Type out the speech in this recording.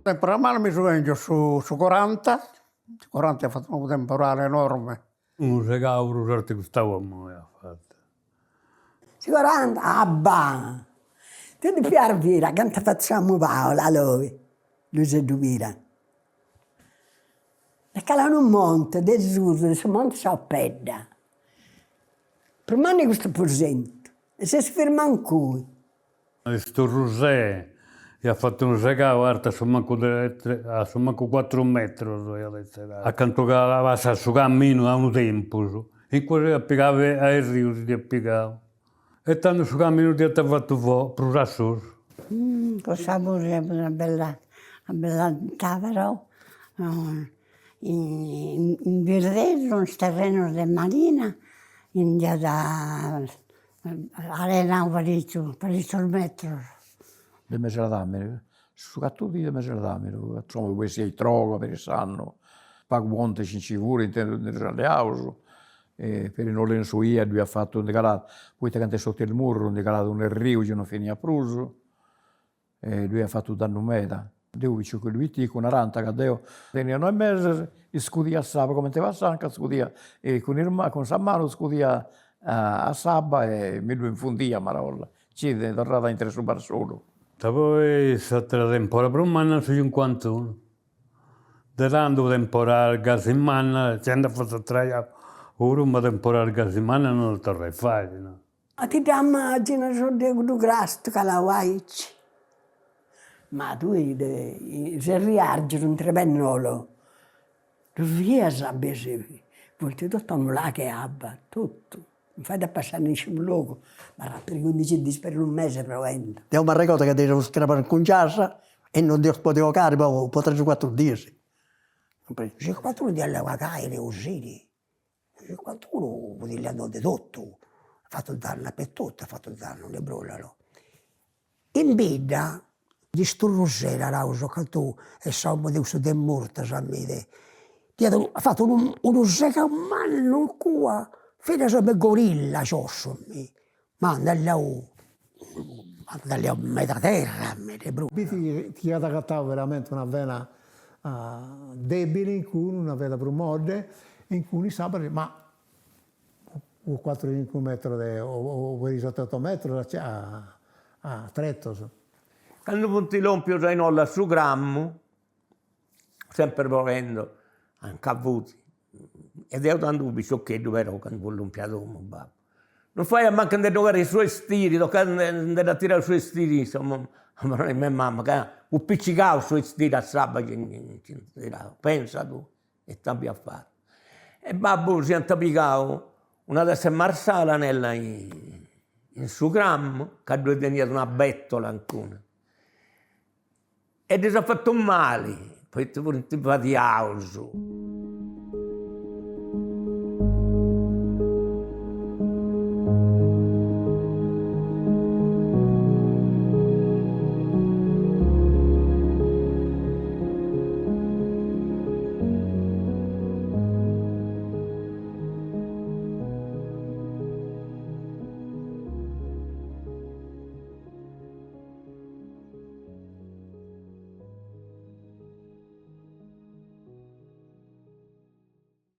Temporal mannu mi subengiat su su coranta, su coranta iat fatu unu temporale enorme. Unu segau prus artu de custa 'omu iat fatu. Su coranta, abba! Ti depias biri acanta at fatu sa 'omu Paola Loi, Luiseddu Pira. Est calau unu monte de susu de su monte sa Opedda, prus mannu 'e custu aposentu, e s'est firmau in cui. Is Orrusè iat fatu unu segau artu a su mancu de a su mancu cuatru metrus iat essi a cantu passat su caminu a unu tempus, in cue iat pigau a erriu si dd'iat pigau e tando su caminu dd'iant fatu prus a susu. Cussa puru fiat una bella una bella andada però in Birdeddu, in is terrenus de Marina, nd'iat arenau parizus parizus metrus. De mesadamini, su catodixi de mesadamini, insoma fut bessia troga peri s'annu, pagu pontis nci furint ndi ddus at leaus e peri Nolensu 'ia ddu iat fatu ndi calat, poita cantu est sortiu is murrus ndi calat un'erriu chi non finiat prus e ddu iat fatu dannu meda. Deu piciocheddu piticu narant ca deu tenia noi mesis, iscudia s'abba, cumenti passant iscudia cun is cun sa manu iscudia a s'abba e mi ddu infundia marolla, nci torrat intre su bartzolu. Poi s'atera temporada prus manna su cincuantunu De tandu temporadas gasi mannas, nci nd'at fatu atera puru, ma temporadas gasi mannas non nd'at torrai a fai, no. Ma ti dda immaginas de cuddu crastu calau aici? Ma tui de is erriargius intre pennolo ddu fias a biri, funt totu unu lagu 'e abba, totu Non fait a passai in nisciunu logu, abarrat peri cuindixi dis, peri unu mesi proendi. Deu m'arregodu ca teneus crabas incungias e non dd'eus podiu 'ogari po po tres o cuatru dis. Cincuantunu nd'iat leau Cacairi, Osini, cincuantunu fut leandu de totu, at fatu dannu dappertotu, at fatu dannu, de brulla no. In bidda, de Orrusè naraus, cantu est sa 'omu de cussu de Murtas, mi de, at fatu unu unu segau mannu cua, finas a gorilla giossu mi, ma nd'at leau nd'at leau meda terra, meda 'e prus. Bitti chi at agatau veramente una vena debili in cunu, una vena prus modde, in cunu in s'abba, ma u' cuatru cincu metros de o peri seti oto metros a a tretos. Candu funt lompius a inoghe a su Crammu, sempri proendu, anca fut, e deu tandu fui piciocheddu però candu fut lompiu a domu babbu, non faiat mancu a nde dd'ogare su 'estiri, tocat a nde dda tirai su 'estiri insoma, a mei mama, ca fut picigau su 'estiri a s'abba chi nci tirau, pensa tui Ita abiat fatu. E babbu s'iant pigau una tassa 'e marsala Nella in su Crammu, ca ddoi teniat una bettola ancora. E ddis at fatu mali, poita furint fadiaus.